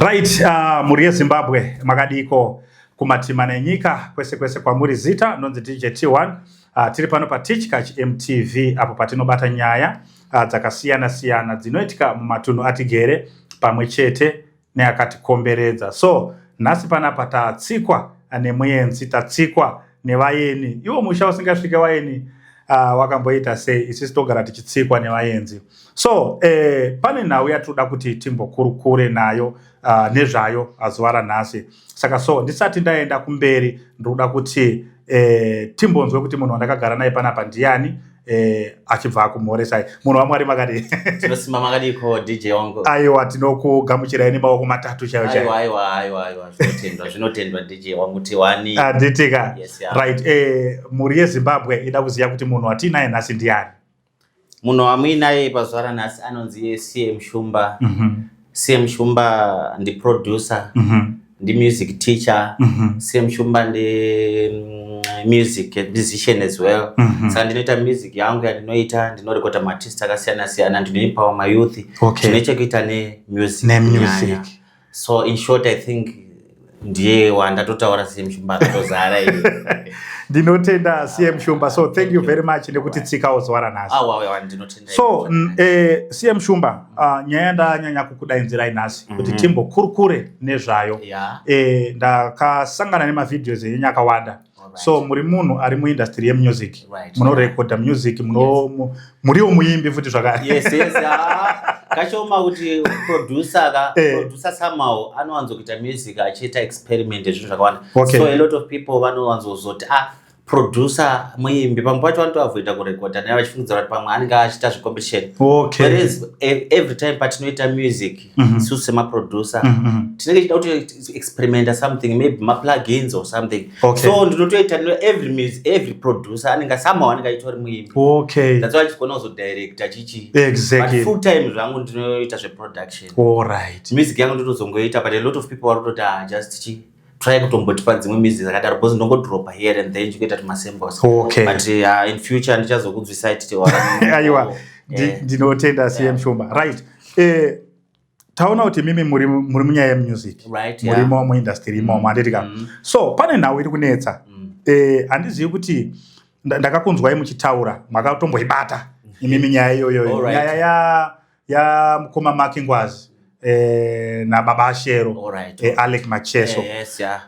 Right, mhuri yeZimbabwe, makadiko kumatima nenyika kwese kwese kwamuri? Zita ndonzi DJ T1. Tiri pano paTichkach MTV apo patinobata nyaya dzakasiyana siyana dzinoitika mumatunhu atigere pamwe chete neakatikomberedza. So nhasi panapa tatsikwa nemuenzi, tatsikwa nevaeni. Iwo musha usingasvike vaeni wakamboita sei? Isisi togara tichitsikwa nevaenzi. So pane nhau yatinoda kuti timbokurukure nayo nezvayo zuva ranhasi. Saka so ndisati ndaenda kumberi, ndinoda kuti timbonzwe kuti munhu wandakagara naye panapa ndiani, achibva akumhoresai. Munhu waMwari, makadii? Tinosimba, makadiko DJ wangu? Aiwa, tinokugamuchirai nemaoko matatu chaiyo chaiyo. Aiwa, zvinotendwa, zvinotendwa DJ wangu T1. Handitika? Yes, yeah. Right, mhuri yeZimbabwe ida kuziva kuti munhu watiinaye nhasi ndiani. Munhu wamuinaye pazuva ranhasi anonzi CM Shumba. CM Shumba ndiproducer, ndimusic teacher. CM Shumba ndi music musician as well. Saka ndinoita music yangu yandinoita, ndinorekota maartist akasiyana siyana, ndinoipawo mayouth zvine chekuita nemusic Nemusic. kunyanya. So in short, I think ndiye wandatotaura, CM Shumba akatozara iye. Ndinotenda, CM Shumba. So thank you very much nekutitsikawo zuva ranhasi. Awa, ndinotenda. So CM Shumba, nyaya yandanyanya kukudainzirai nhasi kuti timbokurukure nezvayo, ndakasangana nemavideos enyu akawanda. So muri munhu ari muindustry yemusic, munorekodha music, muriwo muimbi futi zvakare. Yes, ah, kashoma kuti producer ka producer somehow anowanzokuita music achiita experiment ezvinhu zvakawanda. So a lot of people vanowanzozoti, "Ah, producer muimbi." Pamwe pacho vanotoavoida kurekodha naye vachifungidzira kuti pamwe anenge achiita zvecompetition. Whereas every time patinoita music, isusu semaproducer tinenge tichida kuti experimenta something, maybe maplugins or something. So ndinotoita every music, every producer anenge somehow anenge achitori muimbi. That's why achigona kuzodirecta chichi. But full time zvangu ndinoita zveproduction. Music yangu ndinozongoita, but a lot of people vari kutoti, "Ah, just chi try kutombotipa dzimwe music dzakadaro," because ndongodropa here and then chikuita tumasamples. But in future ndichazokunzwisai titi. Aiwa, ndinotenda, CM Shumba. Right, taona kuti mimi muri munyaya yemusic, murimo muindustry imomo, handiti ka? So pane nhau iri kunetsa. Handizivi kuti ndakakunzwai muchitaura, makatomboibata imimi nyaya iyoyo, nyaya ya mukoma Mark Ngwazi nababa Ashero, Alec Macheso.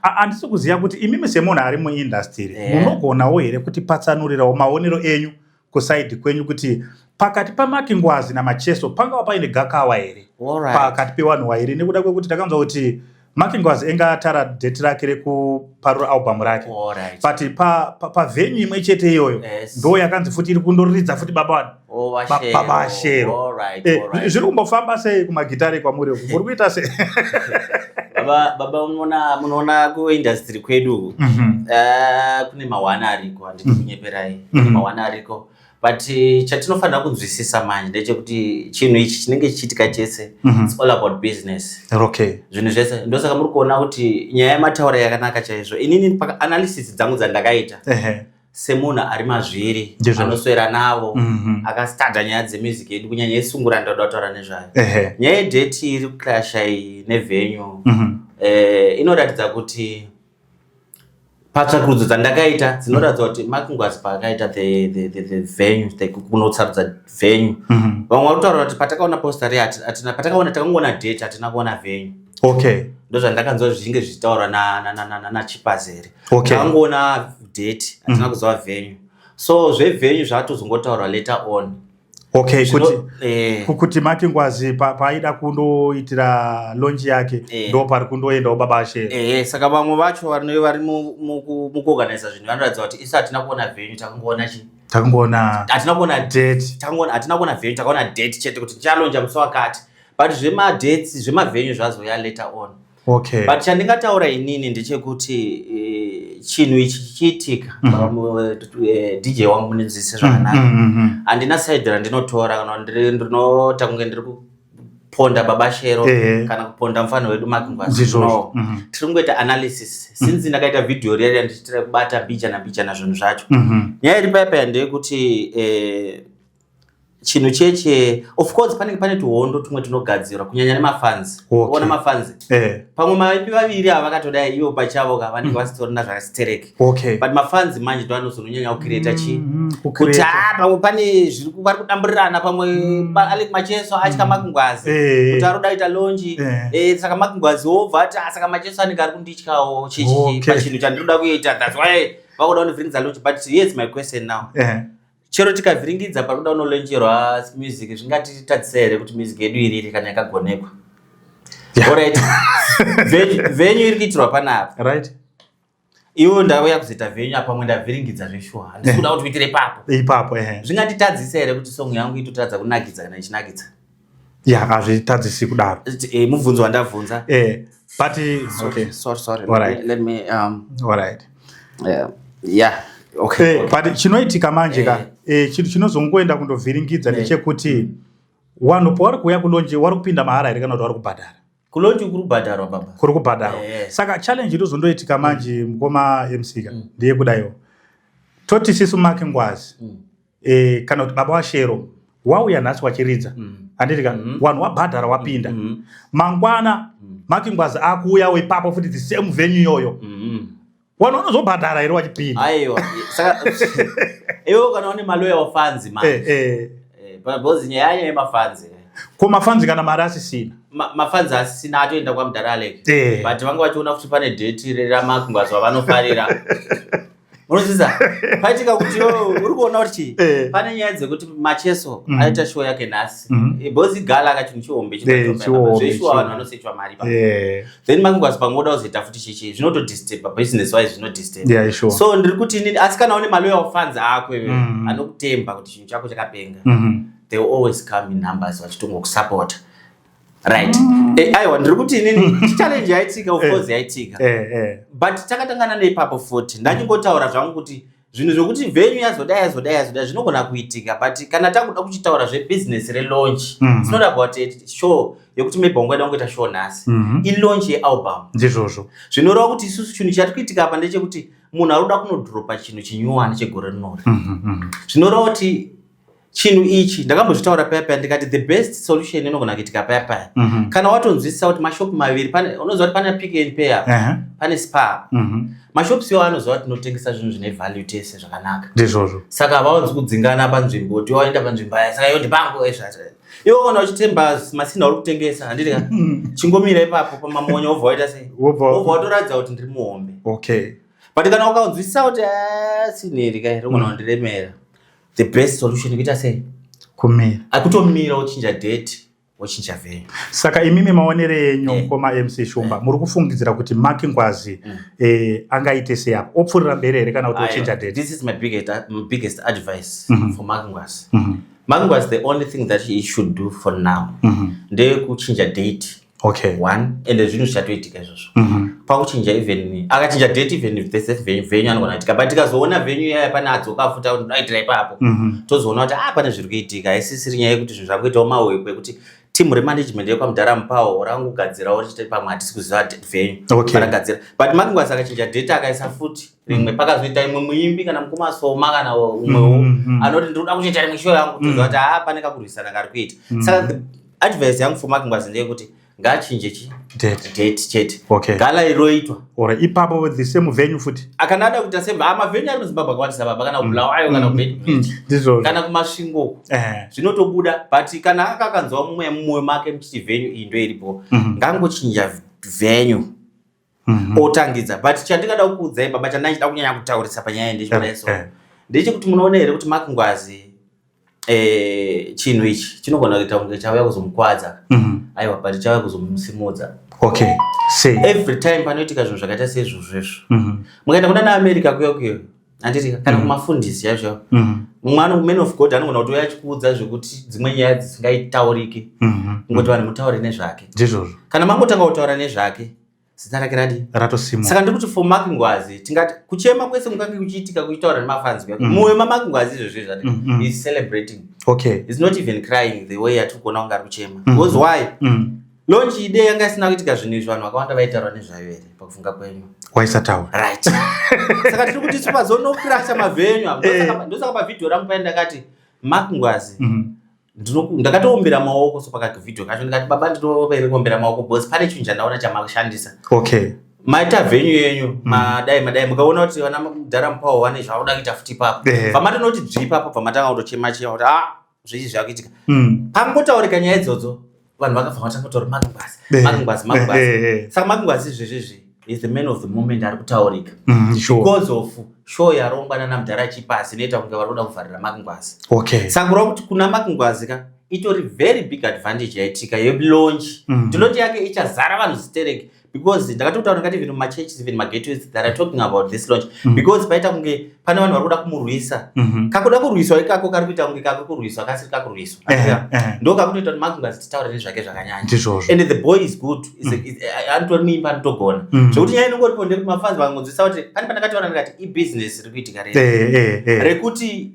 Handisi kuziva kuti imimi semunhu ari muindustry munogonawo here kuti patsanurirawo maonero enyu kuside kwenyu kuti pakati paMark Ngwazi naMacheso pangava paine gakawa here pakati pevanhu vairi, nekuda kwekuti takanzwa kuti Mark Ngwazi enga atara date rake rekuparura album rake, but pavenue imwe chete iyoyo ndo yakanzi futi iri kundoriridza futi baba Oh, Ashero. Baba Ashero. Zviri kumbofamba sei kumagitare kwamuri uku? Muri kuita sei? Baba, munoona kuindustry kwedu kune mahwana ariko, handidi kunyeperai. Kune mahwana ariko, but chatinofanira kunzwisisa manje ndechekuti chinhu ichi chinenge chichiitika chese, it's all about business. Zvinhu zvese, ndosaka muri kuona kuti nyaya yemataura yakanaka chaizvo. Inini paanalysis dzangu dzandakaita semunhu ari mazviri, anoswera navo, akastadha nyaya dzemusic yedu, kunyanya yesungura, ndinoda kutaura nezvayo. Nyaya yedate iri kuclasha iyi nevenue inoratidza kuti patsvakurudzo dzandakaita dzinoratidza kuti Mark Ngwazi paakaita the venue, kunotsarudza venue, vamwe vari kutaura kuti patakaona poster riya, hatina patakaona, takangoona date, hatina kuona venue. Ndozvandakanzwa zvichinge zvichitaurwa naChipazere. Takangoona date, hatina kuziva venue. So zvevenue zvatozongotaurwa later on. Kuti kuti Mark Ngwazi paaida kundoitira launch yake, ndo pari kundoendawo baba Ashero. Saka vamwe vacho vari mukuorganiza zvinhu vanoratidza kuti isu hatina kuona venue, takangoona chi Takangoona hatina kuona date. Hatina kuona venue, takaona date chete kuti tichalonja musi wakati, but zvemadates, zvemavenue zvazoya later on. But chandingataura inini ndechekuti chinhu ichi chichiitika, DJ wangu, munonzwisise zvakanaka, handina side randinotora kana ndinoita kunge ndiri kuponda baba Shero kana kuponda mufana wedu Mark Ngwazi. No. Tiri kungoita analysis since ndakaita vhidhiyo riya riya ndichitira kubata mbijana mbijana zvinhu zvacho. Nyaya iri paya ndeyekuti Chinhu cheche, of course panenge pane tuhondo tumwe tunogadzirwa, kunyanya nemafans. Ona mafans, pamwe maipi vaviri ava vakatodai ivo pachavo ka, vanenge vasitorina zvakasitereki. But mafans manje ndo anozononyanya kucreata chi kuti Kucreata. Ah, pamwe pane zviri vari kudamburirana, pamwe Alec Macheso atya Mark Ngwazi kuti ari kuda kuita launch. Saka Mark Ngwazi wobva ati, "Ah, saka Macheso anenge ari kundityawo chichi pachinhu chandinoda kuita, that's why vakuda kundivhiringidza launch." But here's my question now. Chero tikavhiringidza pari kuda kunolauncherwa music, zvingatitadzisa here kuti music yedu iriri kana yakagonekwa? Alright, venue iri kuitirwa panapa. Iwo ndauya kuzoita venue apa, pamwe ndavhiringidza zveshuwa, handisi kuda kuti uitire ipapo. Ipapo, ehe. Zvingatitadzisa here kuti song yangu itotadza kunakidza kana ichinakidza? Ya, hazvitadzisi kudaro. Mubvunzo wandabvunza. But okay. Sorry, sorry. Alright. Let me Alright. Yeah, okay. But chinoitika manje ka, chinhu chinozongoenda kundovhiringidza ndechekuti vanhu pavari kuuya kulaunch, vari kupinda mahara here kana kuti vari kubhadhara? Kulaunch kuri kubhadharwa, baba. Kuri kubhadharwa. Saka challenge inozondoitika manje, mukoma MC ka, ndeyekudaiwo, toti sisu Mark Ngwazi kana kuti Baba waShero wauya nhasi wachiridza, handiti ka? Vanhu wabhadhara, wapinda. Mangwana Mark Ngwazi akuuyawo ipapo futi, the same venue iyoyo. Vanhu vanozobhadhara here wachipinda? Aiwa, saka iwo kana une maloyal fans manje, because nyaya yayo yemafans. Ko mafans kana mari asisina? Mafans asisina, atoenda kwamudhara Alec. But vanga vachiona kuti pane date raMark Ngwazi vavanofarira, unozvisa paitika kuti yo uri kuona kuti chii? Pane nyaya dzekuti Macheso aita show yake nhasi. Because gala ka chinhu chihombe. Chihombe, zveshuwa chihombe. Vanhu vanosechwa mari pa. Then Mark Ngwazi pamwe oda kuzoita futi chichi, zvinotodisturba business wise, zvinodisturba. So ndiri kuti inini, asi kana une maloyal fans ako iwe, anokutemba kuti chinhu chako chakapenga, they will always come in numbers vachitongokusapota, right? Aiwa, ndiri kuti inini challenge yaitika, of course yaitika, but takatangana neipapo futi. Ndachingotaura zvangu kuti zvinhu zvokuti venue yazodai, yazodai, yazodai, zvinogona kuitika, but kana takuda kuchitaura zvebusiness relaunch, it's not about a show yekuti maybe wangoida kungoita show nhasi. Ilaunch yealbum. Ndizvozvo. Zvinoreva kuti isusu chinhu chati kuitika apa ndechekuti munhu ari kuda kunodropa chinhu chinyuwani chegore rinori. Zvinoreva kuti chinhu ichi ndakambozvitaura paya paya, ndikati the best solution inogona kuitika paya paya, kana watonzwisisa kuti mashopu maviri pane, unoziva kuti pane Pick and Pay apa, pane Spar. Mashops iwo anoziva kuti tinotengesa zvinhu zvine value tese zvakanaka. Ndizvozvo. Saka havawanzi kudzingana panzvimbo kuti waenda panzvimbo aya, saka iyo ndipangu ezvazvo. Iwo kana uchitemba masina uri kutengesa, handiti ka, chingomira ipapo pamamonya, wobva waita sei? Wobva watoratidza kuti ndiri muhombe. But kana ukanzwisisa kuti, "Ah, sineri kai rinogona kundiremera," the best solution kuita sei? Kumira. Akutomira, wochinja date, wochinja venue. Saka imimi maonere enyu, mukoma MC Shumba, muri kufungidzira kuti Mark Ngwazi angaite sei apo? Opfuurira mberi here kana kuti ochinja date? This is my biggest advice for Mark Ngwazi. Mark Ngwazi, the only thing that he should do for now ndeyekuchinja date. One, ende zvinhu zvichatoitika izvozvo. Pakuchinja, even akachinja date, even if the same venue anogona kuitika, but tikazoona venue yaya pane adzoka futi akuti ndoitira ipapo, tozoona kuti, ah, pane zviri kuitika. Haisisiri nyaya yekuti zvinhu zvangoitawo mawekwe ekuti timu remanagement yekwamudhara Mupawo rangogadzirawo richiti pamwe hatisi kuziva venue. Varagadzira, but Mark Ngwazi akachinja date, akaisa futi rimwe, pakazoita imwe muimbi kana mukoma Soma kana umwewo anoti ndinoda kuchiita rimwe show yangu, toziva kuti, haa, pane kakurwisana kari kuita. Saka the advice yangu for Mark Ngwazi ndeyekuti ngaachinje chi Date. Date chete. Gala iroitwa. Alright. Ipapo the same venue futi? Akana ada kuita same, mavenue ari muZimbabwe akawandisa, baba, kana kuBulawayo, kana kuBeitbridge, Ndizvozvo. kana kuMasvingo, zvinotobuda. But kana aka akanzwa mumwe mumwoyo make muchiti venue iyi ndo iripo, ngangochinja venue, otangidza. But chandingada kukuudzai, baba, chandachida kunyanya kutaurisa panyaya ndechekudai so, ndechekuti munoona here kuti Mark Ngwazi, chinhu ichi chinogona kuita kunge chauya kuzomukwadza? Aiwa, but chauya kuzomusimudza. Okay, sei? Every time panoitika zvinhu zvakaita seizvozvo izvo, mukaenda kuna naAmerica kuya kuyo, handiti, kana kumafundisi chaizvo chaizvo, mwana man of God anogona kutouya achikuudza zvekuti dzimwe nyaya dzisingaitauriki, kungoti vanhu mutaure nezvake. Ndizvozvo. Kana mangotanga kutaura nezvake, zita rake radii? Ratosimuka. Saka ndiri kuti for Mark Ngwazi, tingati kuchema kwese kungange kuchiitika, kuchitaura nemafans, mumwe maMark Ngwazi izvozvo izvati is celebrating. Is not even crying the way yatiri kuona kunge ari kuchema. Because why? Launch ide yanga isina kuitika zvinhu izvi, vanhu vakawanda vaitaura nezvayo here pakufunga kwenyu? Waisataura. Right, saka tiri kuti tipazonokrasha mavenue apa. Ndosaka pavhidhiyo rangu pai ndakati Mark Ngwazi Ndakatoombera maoko. So pakavhidhio kacho ndikati, "Baba, ndinokuombera maoko because pane chinhu chandaona chamashandisa." Maita venue yenyu, madai madai, mukaona kuti vana mudhara Mupawo vane zvauda kuita futi ipapo. Bva matonoti dzvi ipapo, bva matanga kutochema chema kuti, "A, zvii zvakuitika?" Pangotaurika nyaya idzodzo, vanhu vakabva vatanga kutaura Mark Ngwazi, Mark Ngwazi, Mark Ngwazi. Saka Mark Ngwazi izvezvizvi is the man of the moment ari kutaurika because of show yarongwa nana mudhara Chipasi inoita kunge vari kuda kuvharira Mark Ngwazi. Saka kureva kuti kuna Mark Ngwazi ka, itori very big advantage yaitika yelaunch. Launch yake ichazara vanhu zitereki because ndakatotaura ndikati even mumachurches, even magateways that are talking about this launch because paita kunge pane vanhu vari kuda kumurwisa. Kakuda kurwiswa ikako kari kuita kunge kakuri kurwiswa kasiri kakurwiswa. Ndo kakutoita kuti Mark Ngwazi titaure nezvake zvakanyanya. And the boy is good. Anotori muimba anotogona. Zvekuti nyaya inongoripo ndekuti mafans vakangonzwisa kuti pane pandakataura ndikati ibusiness iri kuitika rei rekuti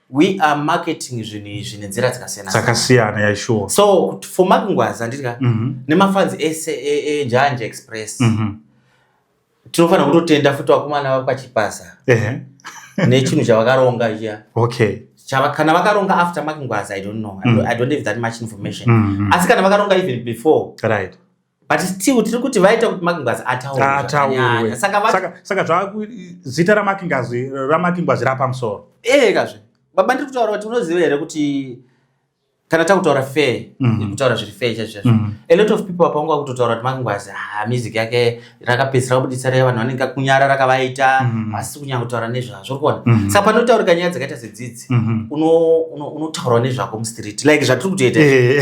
we are marketing zvinhu izvi nenzira dzakasiyana. Dzakasiyana, yeah, sure. So for Mark Ngwazi, handiti, nemafans ese eNjanja Express, tinofanira kutotenda futi vakomana vapachipasa nechinhu chavakaronga chiya. Kana vakaronga after Mark Ngwazi, I don't know. I don't have that much information. Asi kana vakaronga even before, but still tiri kuti vaita kuti Mark Ngwazi ataurwe ataurwe zvakanyanya. Saka Saka zita raMark Ngwazi rapamusoro. Ekazve baba, ndiri kutaura kuti unoziva here kuti kana takutaura fair, kutaura zviri fair chaizvo chaizvo, a lot of people apanga kutotaura kuti Mark Ngwazi, ah, music yake rakapedzisira kubudisa re, vanhu vanenge kunyara rakavaita, asi kunyanya kutaura nezvazvo, uri kuona? Saka panotaurika nyaya dzakaita sedzidzi, unotaurawo nezvako mustreet like zvatiri kutoita.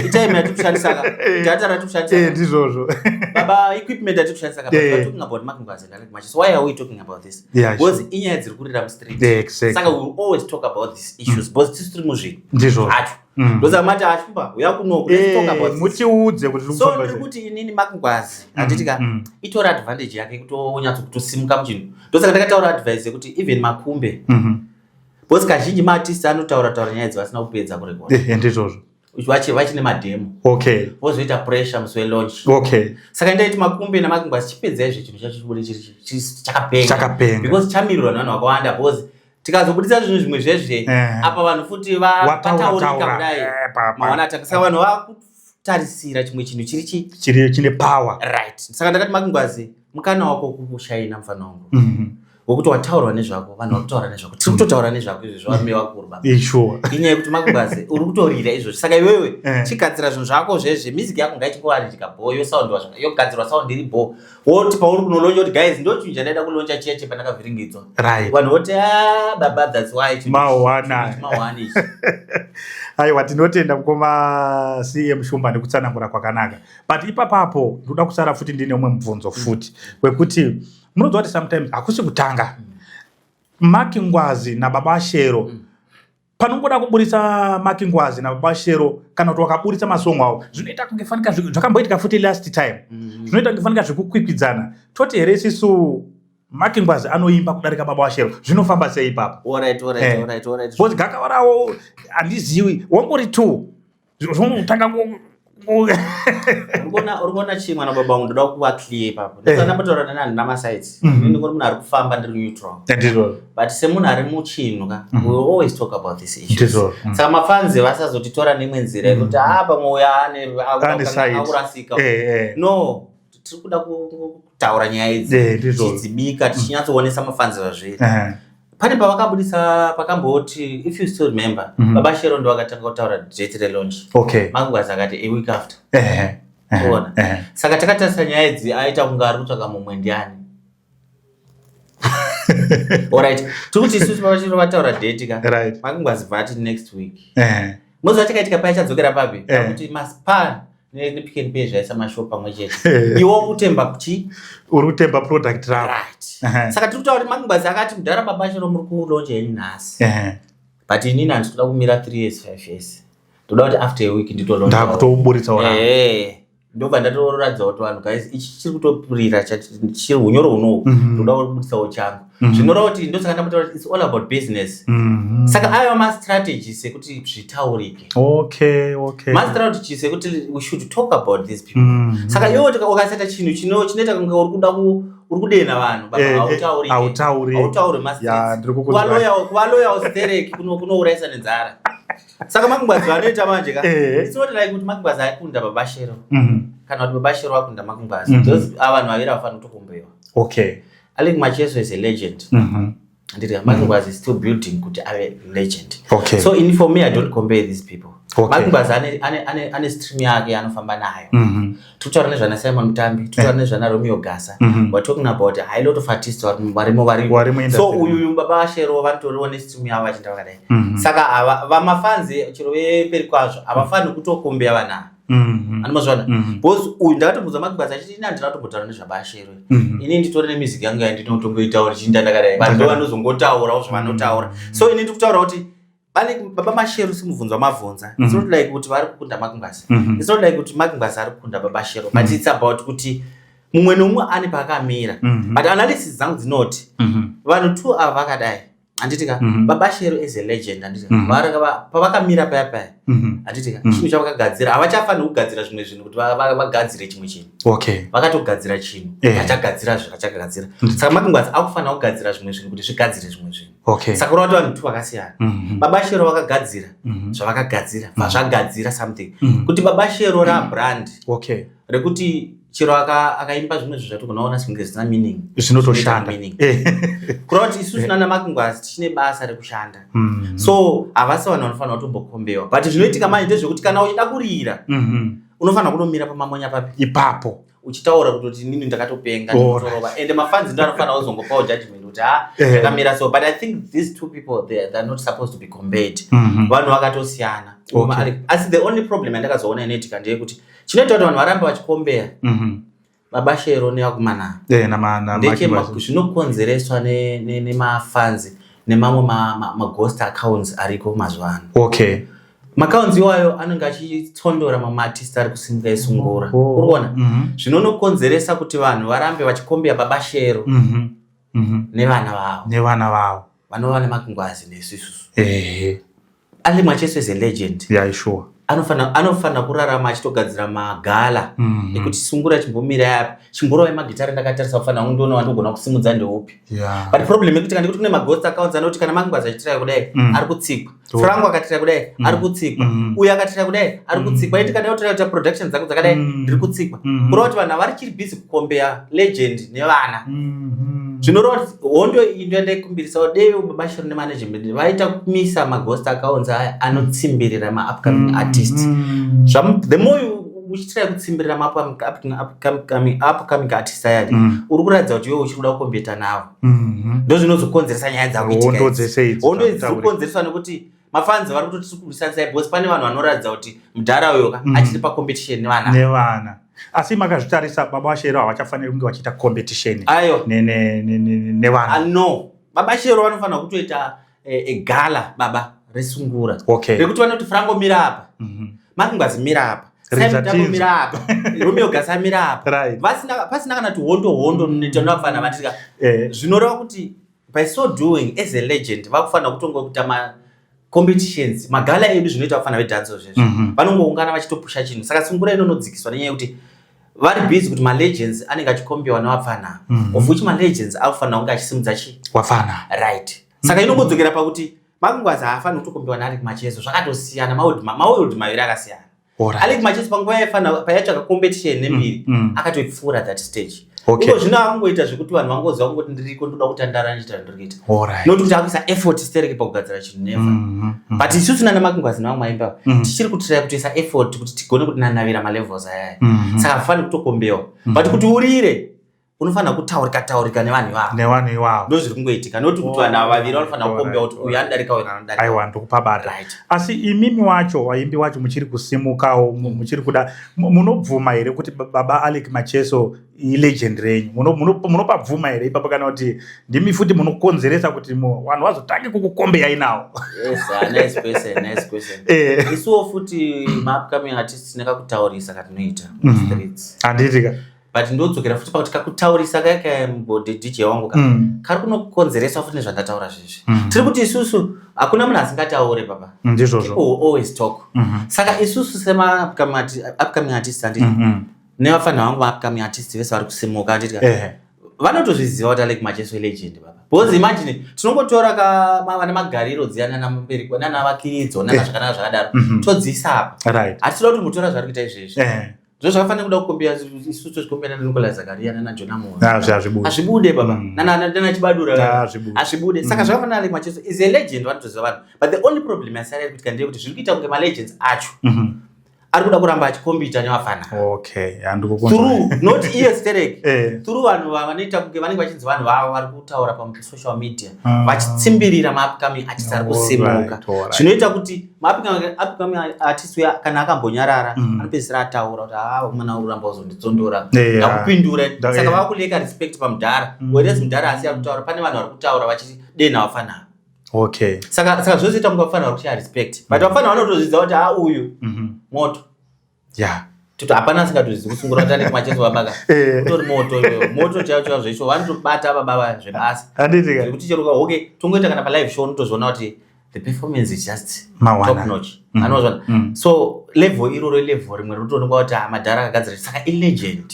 Itime yatiri kushandisa ka, data ratiri kushandisa. Ndizvozvo. Baba, equipment yatiri kushandisa ka, but we are talking about Mark Ngwazi and Alick Macheso. Why are we talking about this? Because inyaya dziri kurira mustreet. Saka we will always talk about these issues because tisu tiri muzvinhu zvacho. Ndosaka mati achumba uya kunoku, let's talk about this. Mutiudze kuti tiri So kufamba ndiri sei. kuti inini Mark Ngwazi, handiti ka, itori advantage yake kutonyatso kutosimuka muchinhu. Ndosaka ndakataura advice yekuti even Makumbe, because kazhinji maartist anotaura taura nyaya idzi vasina kupedza kurekoda. Ndizvozvo. Vachine mademo, vozoita pressure musi welaunch. Saka ndaiti Makumbe naMark Ngwazi, chipedzai zve chinhu chacho chibude chiri chakapenga. Chakapenga. Because chamirirwa nevanhu vakawanda, because tikazobudisa zvinhu zvimwe zvezve apa vanhu futi Wataura, vataurika taura. kudai. Pa. Maona atanga, saka vanhu vakutarisira chimwe chinhu chiri chi Chiri chine power. Right. Saka ndakati, Mark Ngwazi, mukana wako kushaina, mufana wangu, wekuti wataurwa nezvako, vanhu vakutaura nezvako, tiri kutotaura nezvako izvo zvavarume vakuru, baba. Inyaya yekuti Mark Ngwazi uri kutorira izvozvo, saka iwewe chigadzira zvinhu zvako zvezve, music yako ngaichingowaritika bho, yosoundwa, yogadzirwa sound iri bho, woti pauri kunolauncha kuti, "Guys, ndo chinhu chandaida kulauncha chiya chepandakavhiringidzwa." Vanhu voti, "Ah, baba, that's why Mawana. Mawana ichi." Aiwa, tinotenda mukoma CM Shumba nekutsanangura kwakanaka, but ipapapo ndoda kusara futi ndine umwe mubvunzo futi wekuti munoziva kuti sometimes hakusi kutanga Mark Ngwazi nababa Shero panongoda kuburisa Mark Ngwazi nababa Shero, kana kuti wakaburisa masongo avo, zvinoita kunge fanika zvakamboitika futi last time, zvinoita kunge fanika zvekukwikwidzana. Toti here isisu Mark Ngwazi anoimba kudarika baba vaShero? Zvinofamba sei ipapo? Alright. Alright. Because gakava rawo handiziwi wangori two, zvonotanga. Uri kuona chii, mwana baba vangu? Ndoda kuva clear ipapo. Ndambotaura nani, handina masides. Inini ndingori munhu ari kufamba, ndiri neutral. Ndizvo. But semunhu ari muchinhu ka, we will always talk about these issues. Ndizvo. Saka mafans vasazotitora neimwe nzira yekuti a pamwe uyo Ane side. akurasika. No, tiri kuda kutaura nyaya idzi, Ndizvo. tichidzibika, tichinyatsoonesa mafans zvazviri. Pane pavakabudisa pakamboti, if you still remember, baba Shero ndo vakatanga kutaura date relaunch. Mark Ngwazi akati a week after. Kuona. Saka takatarisa nyaya idzi, aita kunge ari kutsvaka mumwe ndiani. Alright, tiri kuti isusu baba Shero vataura date ka, Mark Ngwazi vati next week. Muziva chakaitika paya, chadzokera papi? Pakuti maSpar nePick n Pay zvaisa mashopu pamwe chete. Iwe kutemba kuchi Uri kutemba product rako. Saka tiri kutaura kuti Mark Ngwazi akati, "Mudhara baba Shero, muri kulauncha henyu nhasi, but inini handisi kuda kumira 3 years, 5 years. Ndoda kuti after a week nditolauncha." Ndakutoburitsawo rako. Ndobva ndatoratidza kuti vanhu, guys, ichi chiri kutopurira, chiri unyoro hunohu. Ndoda kubudisawo changu. Zvinoreva kuti ndosaka ndambotaura kuti it's all about business. Saka aiwa mastrategies ekuti zvitaurike, mastrategies ekuti we should talk about these people. Saka iwe ukasaita chinhu chinoita kunge uri kuda uri kudena vanhu, baba, hautaurike. Hautauri. Hautauri. Ya, ndiri kukunzwa. Kuva loyal stereki kunourayisa nenzara. Saka Mark Ngwazi vanoita manje ka, it's not like kuti Mark Ngwazi aikunda Baba Shero kana kuti Baba Shero akunda Mark Ngwazi. Those ava vanhu vaviri havafaniri kutokombewa. Alick Macheso is a legend. Handiti? Mark Ngwazi is still building kuti ave legend. So in for me, I don't compare these people. Mark Ngwazi ane stream yake yaanofamba nayo. Tiri kutaura nezvana Simon Mutambi, tiri kutaura nezvana Romeo Gasa. We're talking about a high lot of artists varimo Varimo vari. Industry. So uyu Baba Shero vanotoriwo nestream yavo vachienda vakadai. Saka ava vamafans chero veperi kwazvo havafaniri kutokombeya vanhu ava. Andimazviona? Because uyu ndakatombudza Mark Ngwazi achiti, "Ini handina kutombotaura nezvaBashero. Ini nditori nemusic yangu yandinotongoitawo ndichiinda ndakadai." Vanhu ndo vanozongotaurawo zvavanotaura. So ini ndiri kutaura kuti Baba Mashero, simubvunzo wamabvunza, it's not like kuti vari kukunda Mark Ngwazi. It's not like kuti Mark Ngwazi ari kukunda Baba Shero, but it's about kuti mumwe nomumwe ane paakamira. But analysis dzangu dzinoti vanhu two ava vakadai, handiti ka? Baba Shero is a legend, handiti ka? Pavakamira paya paya, handiti ka, chinhu chavakagadzira, havachafaniri kugadzira zvimwe zvinhu kuti vagadzire chimwe chinhu. Vakatogadzira chinhu. Vachagadzira zvavachagadzira. Saka Mark Ngwazi akufanira kugadzira zvimwe zvinhu kuti zvigadzire zvimwe zvinhu. Saka kureva kuti vanhu two vakasiyana. Baba Shero vakagadzira zvavakagadzira, zvagadzira something kuti Baba Shero rabrand rekuti chero akaimba zvimwe zvinhu zvatikunoona zvinge zvisina meaning, Zvinotoshanda. zvinoita meaning. Kureva kuti isusu nana Mark Ngwazi tichine basa rekushanda. So havasi vanhu vanofanira kutombokombewa, but zvinoitika manje ndezvekuti kana uchida kurira, unofanira kunomira pamamonya papi? Ipapo. Uchitaura kutoti nini ndakatopenga, ndinotorova, ende mafans ndo anofanira kuzongopawo judgment kuti ha, zvakamira so. But I think these two people, they are not supposed to be compared. Vanhu vakatosiyana. Asi the only problem yandakazoona inoitika ndeyekuti chinoita kuti vanhu varambe vachikombeya Baba Shero nevakomana Na Mark Ngwazi. Zvinokonzereswa nemafans nemamwe maghost accounts ariko mazuva ano. Maaccounts iwayo anenge achitsondora mamwe artist ari kusimuka esungura. Uri kuona? Zvinonokonzeresa kuti vanhu varambe vachikombeya Baba Shero nevana vavo. Nevana vavo. Vanova neMark Ngwazi nesu isusu. Alick Macheso is a legend. Yeah, sure. Anofanira kurarama achitogadzira magala ekuti sungura chimbomira apa, chimborovai magitari ndakatarisa, kufanira kundiona wandogona kusimudza ndeupi. But problem yekuti kana ndikuti kune maghost accounts anoti kana Mark Ngwazi achitiraya kudai, ari kutsikwa. Franco akatiraya kudai, ari kutsikwa. Uyu akatiraya kudai, ari kutsikwa. Iti kana utiraya kuita production dzako dzakadai, ndiri kutsikwa. Kureva kuti vanhu havarichiri busy kukombeya legend nevana. Zvinoreva kuti hondo iyi ndo yandaikumbirisawo dei Baba Shero nemanagement vaita kumisa maghost accounts aya anotsimbirira maupcoming artists. The more uchitiraya kutsimbirira maupcoming artists ayani, uri kuratidza kuti iwe uchiri kuda kukombeta navo. Ndo zvinozokonzeresa nyaya dzakuitika Hondo idzi. Dzese idzi. Hondo idzi dziri dzakutaurika. kukonzereswa nekuti mafans vari kutoti tiri kurwisanisai, because pane vanhu vanoratidza kuti mudhara uyo ka achiri pacompetition nevana. Nevana. Asi makazvitarisa, Baba vaShero havachafaniri kunge vachiita competition Ayo. Nevana. Ah, no, Baba Shero vanofanira kutoita egala baba resungura rekuti vanoti, "Franco mira apa, Mark Ngwazi mira apa, Ridza Simon Tambo tinzo. mira apa, Romeo Gasa mira apa." Pasina kana kuti hondo hondo netonafana vatika. Zvinoreva kuti by so doing, as a legend, vakufanira kutonga kuita macompetitions, magala edu zvinoita vafana vedancehall zvezvo. Vanongoungana vachitopusha chinhu. Saka sungura inonodzikiswa nenyaya yekuti vari busy kuti malegends anenge achikombiwa nevapfana, of which malegends akufanira kunge achisimudza chi Wafana. Right. Saka inongodzokera pakuti Mark Ngwazi haafaniri kutokombiwa naAlick Macheso. Zvakatosiyana, maworld maviri akasiyana. Alick Macheso panguva yaifana payaitsvaka competition nembiri, akatoipfuura that stage. Iko zvino akungoita zvekuti vanhu vangoziva kungoti ndiriko, ndoda kutandara ndichiita zvandiri kuita, noti kuti akuisa effort stereke pakugadzira chinhu, never. But isusu nana Mark Ngwazi nevamwe vaimba tichiri kutiraya kutoisa effort kuti tigone kutinanavira malevels ayaya. Saka hafaniri kutokombewa, but kuti urire unofanira kutaurika taurika nevanhu ivavo. Nevanhu ivavo. Ndo zviri kungoitika, noti kuti vanhu ava vaviri vanofanira kukombewa kuti uyu anodarika, uyu anodarika. Aiwa, ndokupabata. Right. Asi imimi wacho, vaimbi wacho muchiri kusimukawo, muchiri kuda, munobvuma here kuti Baba Alick Macheso ilegend renyu? Munopabvuma here ipapo, kana kuti ndimi futi munokonzeresa kuti vanhu vazotange kukukombeyai nawo? Yes, nice question, nice question. Isuwo futi maupcoming artists nekakutaurisa katinoita mustreets. Handiti ka? But ndodzokera futi pakuti kakutaurisa kaya mbode DJ wangu ka kari kunokonzereswa futi nezvandataura zvezvi. Tiri kuti isusu hakuna munhu asingataure, baba. Ndizvozvo. People will always talk. Saka isusu sema-upcoming artists, handiti, nevafanira vangu maupcoming artists vese vari kusimuka, handiti ka, Vanotozviziva kuti Alec Macheso ilegend, baba, because imagine tinongotora vane magariro dziya nana mberi nana vakiridzo nana zvakanaka zvakadaro, todziisa apa. Hatitoda kuti mutora zvari kuita izvezvi. Zvo zvakafanira kuda kukombera isusu, tozvikombera naNicolas Zakaria nana Jona Moyo. Ah, hazvibude. Hazvibude, baba. Nana Chibadura. Hazvibude. Hazvibude. Saka zvakafanana, Alec Macheso is a legend, vanotoziva vanhu, but the only problem yasara iri kuitika ndeyekuti zviri kuita kunge malegends acho ari kuda kuramba achikombita nevafana Okay, handikukunzwa. through not iye sterek, through vanhu vanoita kunge vanenge vachinzi vanhu vavo vari kutaura pasocial media, vachitsimbirira maupcoming artists ari kusimuka. Zvinoita kuti maupcoming artist uya kana akambonyarara, anopedzisira ataura kuti, "Ha, mwana uri kuramba uzonditsondora, ndakupindura." Saka vakuleka respect pamudhara, whereas mudhara asi ari kutaura, pane vanhu vari kutaura vachidenha vafana. Saka zvozoita kunge vafana vari kushaya respect, but vafana vanotozvidza kuti, "Ha, uyu moto." Toto hapana asingatozivi kusungura kuti Alec Macheso babaka utori moto iyoyo, moto chaivo chaivo zveisvo vanotobata baba zvebasa. Handiti ka? Zvekuti chero okay, tongoita kana palive show, unotozoona kuti the performance is just Mawana. top notch. Anozvona. So level iroro ilevel rimwe rinotoonekwa kuti, ah, madhara akagadzira, saka ilegend.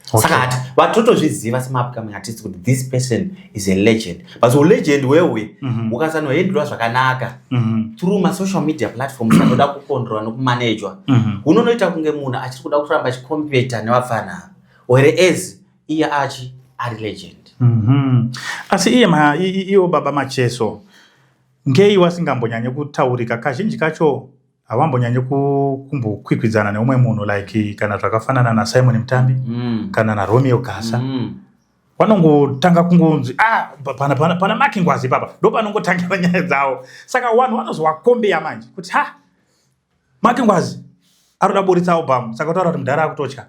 Saka hati vatotozviziva semaupcoming artist kuti this person is a legend, but ulegend hwehwe hukasanohendlwa zvakanaka through masocial media platforms anoda kukontrolwa nekumanejwa, hunonoita kunge munhu achiri kuda kuramba achikompeta nevafana, whereas iye achi ari legend. Asi iye iwo baba Macheso ngei wasingambonyanyi kutaurika? Kazhinji kacho havambonyanyi kumbokwikwidzana neumwe munhu, like kana zvakafanana naSimon Mutambi kana naRomeo Gasa. Vanongotanga kungonzi, ah, pana Mark Ngwazi ipapa, ndo panongotangira nyaya dzavo. Saka vanhu vanozovakombeya manje kuti, ha, Mark Ngwazi arikuda kuburitsa album, saka kutaura kuti mudhara akutotya.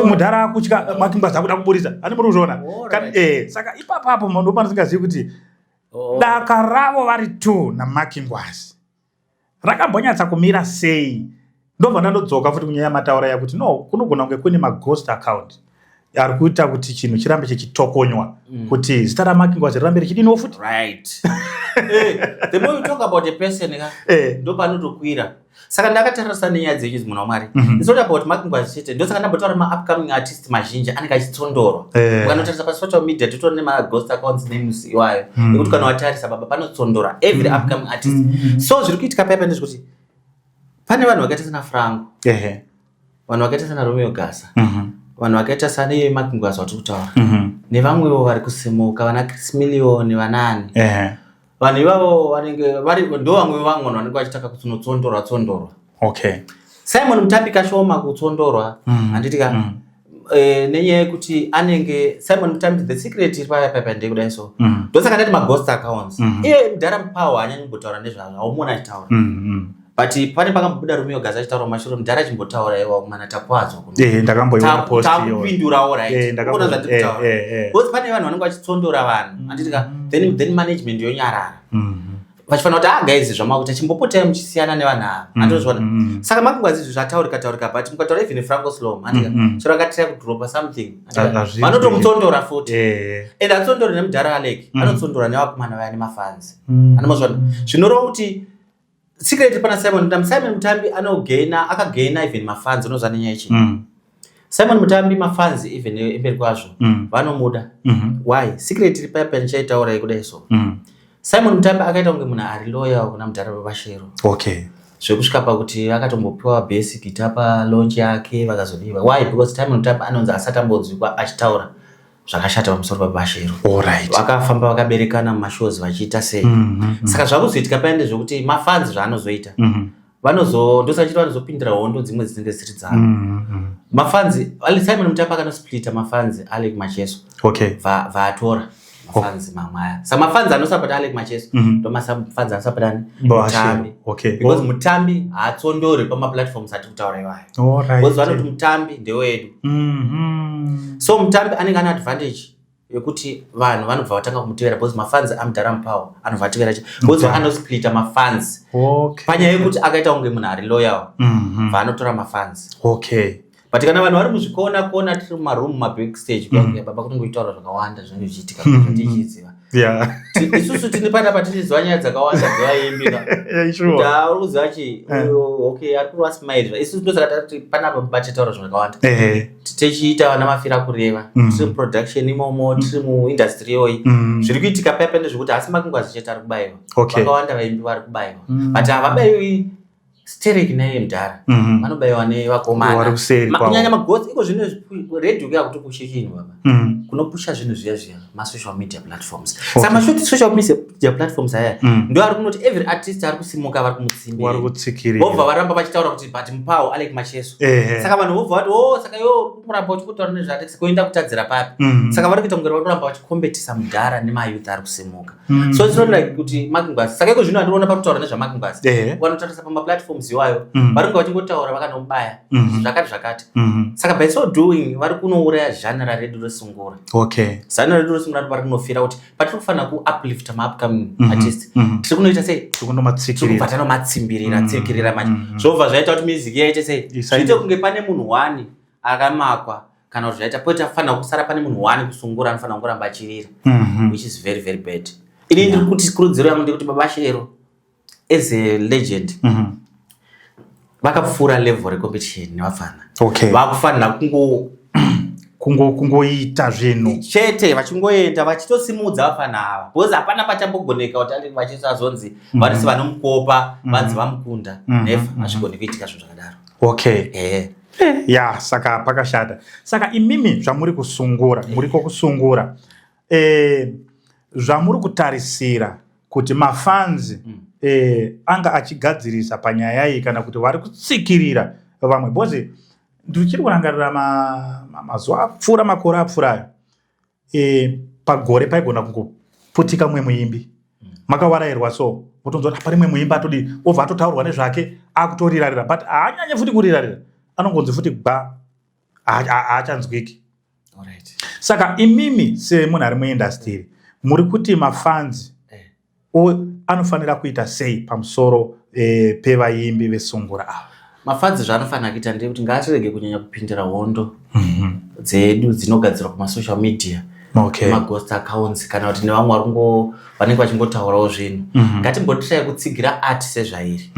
Mudhara akutya, Mark Ngwazi akuda kuburitsa, ani muri kuzviona? Saka ipapapo ndo panosingazivi kuti daka ravo vari two naMark Ngwazi rakambonyatsa kumira sei. Ndobva ndandodzoka futi kunyaya yamataura yakuti no, kunogona kunge kune maghost account ari kuita kuti chinhu chirambe chichitokonywa, kuti zita raMark Ngwazi rirambe richidiniwo futi. Right. The more you talk about a person ka, ndo panotokwira. Saka ndakatarisa nenyaya dzenyu idzi, munhu waMwari. It's not about Mark Ngwazi chete. Ndosaka ndambotaura maupcoming artist mazhinji anenge achitsondorwa. Ukanotarisa pasocial media, totori nemaghost accounts names iwayo, ekuti kana watarisa, baba, panotsondora every upcoming artist. So zviri kuitika paipa ndezvekuti pane vanhu vakaita sana Franco, vanhu vakaita sana Romeo Gasa, vanhu vakaita sane Mark Ngwazi vatiri kutaura, nevamwewo vari kusimuka, vana Chris Million, vanani. Vanhu ivavo vanenge vari ndo vamwe vamwe vanhu vanenge vachitaka kunotsondorwa tsondorwa. Simon Mutambi kashoma kutsondorwa, handiti ka? Nenyaya yekuti anenge Simon Mutambi, the secret iri paya paya ndekudai so. Ndosaka ndati maghost accounts. Iye mudhara Mupawo haanyanyi kumbotaura nezvazvo, haumuoni achitaura. But pane pakambobuda Romeo Gaza achitaura mumashure, mudhara achimbotaura, "Iwa mana, takwadzwa kuno." Ndakamboiona post iyoyo. Takupindurawo, right? Ukuona zvatiri kutaura? Because pane vanhu vanenge vachitsondora vanhu, handiti ka? Then management yonyarara, vachifanira kuti, "Ah guys, zvamakuita, chimbopotai muchisiyana nevanhu ava." Handozviona. Saka Mark Ngwazi izvi zvataurika taurika, but mukataura even Franco Slom, handika? Chero akatira kudropa something, handika? Vanotomutsondora futi. And atsondori nemudhara Alec, anotsondora nevakomana vaya nemafans. Anomozvona zvinoreva kuti secret pana Simon Mutambi, Simon Mutambi anogaina, akagaina even mafans. Unozva nenyaya ichi, Simon Mutambi mafans even emberi kwazvo vanomuda. Why? Secret iri paya pandichaitaura kudai so, Simon Mutambi akaita kunge munhu ari loyal kuna mudhara weVashero, zvekusvika pakuti akatombopiwa bass guitar palaunch yake, vakazodiwa. Why? Because Simon Mutambi anonzi asati ambonzwikwa achitaura zvakashata pamusoro paBashero. Vakafamba vakaberekana mumashows vachiita sei. Saka zvakuzoitika paya ndezvekuti mafans zvaanozoita, vanozo ndosaka chiti vanozopindira hondo dzimwe dzinenge dzisiri dzavo. Mafans Simon Mutambi akanosplita mafans Alec Macheso, vaatora mafans mamwe aya. Saka mafans anosapota Alec Macheso ndo mafans anosapota ani? Bashero. Mutambi. Because Mutambi haatsondori pamaplatforms atiri kutaura iwayo, because vanoti Mutambi ndewedu. So Mutambi anenge ane advantage yekuti vanhu vanobva vatanga kumutevera, because mafans amudhara Mupawo anobva atevera because anosplita mafans. Panyaya yekuti akaita kunge munhu ari loyal, vaanotora mafans. But kana vanhu vari muzvikona kona, tiri mumaroom, mabackstage, baba, kunenge uchitaura zvakawanda zvinenge zvichiitika tichiziva. Isusu tine panapa tichiziva nyaya dzakawanda dzevaimbi ka. Kuti uri kuziva chi, okay, ari kurova smile. Isusu ndosaka tati panapa bachitaura zvinhu zvakawanda. Tichiita vana mafira kureva. Tiri muproduction imomo, tiri muindustry iyoyi. Zviri kuitika paya ndezvekuti hasi Mark Ngwazi chete ari kubayiwa. Vakawanda vaimbi vari kubayiwa. But havabayiwi stereki naiye mudhara. Vanobayiwa nevakomana. Vari kuseri kwavo. Kunyanya magotsi iko zvino, redhiyo yakutopusha chinhu, baba. Kunopusha zvinhu zviya zviya masocial media platforms. Saka masocial media platforms aya ndo ari kunoti every artist ari kusimuka vari Vari kumutsimbira. kutsikirira. Vobva varamba vachitaura kuti but mupawo Alec Macheso. Saka vanhu vobva vati, "Oh, saka iwo kuramba uchikutaura nezvaAlex kuenda kutadzira papi?" Saka vari kuita kunge vari kuramba vachikombetisa mudhara nemayouth ari kusimuka. So it's not like kuti Mark Ngwazi. Saka iko zvino andinoona pari kutaura nezvaMark Ngwazi, vanotarisa pamaplatforms iwayo, vari kunge vachingotaura vakanomubaya zvakati zvakati. Saka by so doing vari kunouraya genre redu resungura. Genre redu resungura vari kunofira kuti patiri kufanira kuuplifta maupcoming artist, tiri kunoita sei? Tiri kunomatsikirira. Tiri kubva tanomatsimbirira, tsikirira manje. Zvobva zvaita kuti music yaite sei? Zviite kunge pane munhu one akamakwa, kana kuti zvaita poita fanira kusara pane munhu one kusungura anofanira kungoramba achirira, which is very, very bad. Ini ndiri kuti kurudziro yangu ndekuti Baba Shero as a legend vakapfuura level recompetition nevafana. Vakufanira kungo Kungoita zvinhu chete, vachingoenda vachitosimudza vafana ava, because hapana pachambogoneka kuti anenge vachisazonzi varisi vanomukopa, vanzi vamukunda. Never, hazvigoni kuitika zvinhu zvakadaro. Ya, saka pakashata. Saka imimi zvamuri kusungura, muriko kusungura, zvamuri kutarisira kuti mafans anga achigadzirisa panyaya iyi, kana kuti vari kutsikirira vamwe, because ndichiri kurangarira mazuva apfuura, makore apfuurayo, pagore paigona kungoputika mumwe muimbi. Makawarayirwa, so motonzwa kuti pane mumwe muimbi atodi, obva atotaurwa nezvake, akutorirarira, but haanyanye futi kurirarira, anongonzi futi gba, haachanzwiki. Saka imimi semunhu ari muindustry, muri kuti mafans anofanira kuita sei pamusoro pevaimbi vesungura ava? Mafans zvaanofanira kuita ndekuti ngaatirege kunyanya kupindira hondo dzedu dzinogadzirwa kumasocial media, maghost accounts, kana kuti nevamwe vari vanenge vachingotaurawo zvinhu. Ngatimbotirai kutsigira art sezvairi.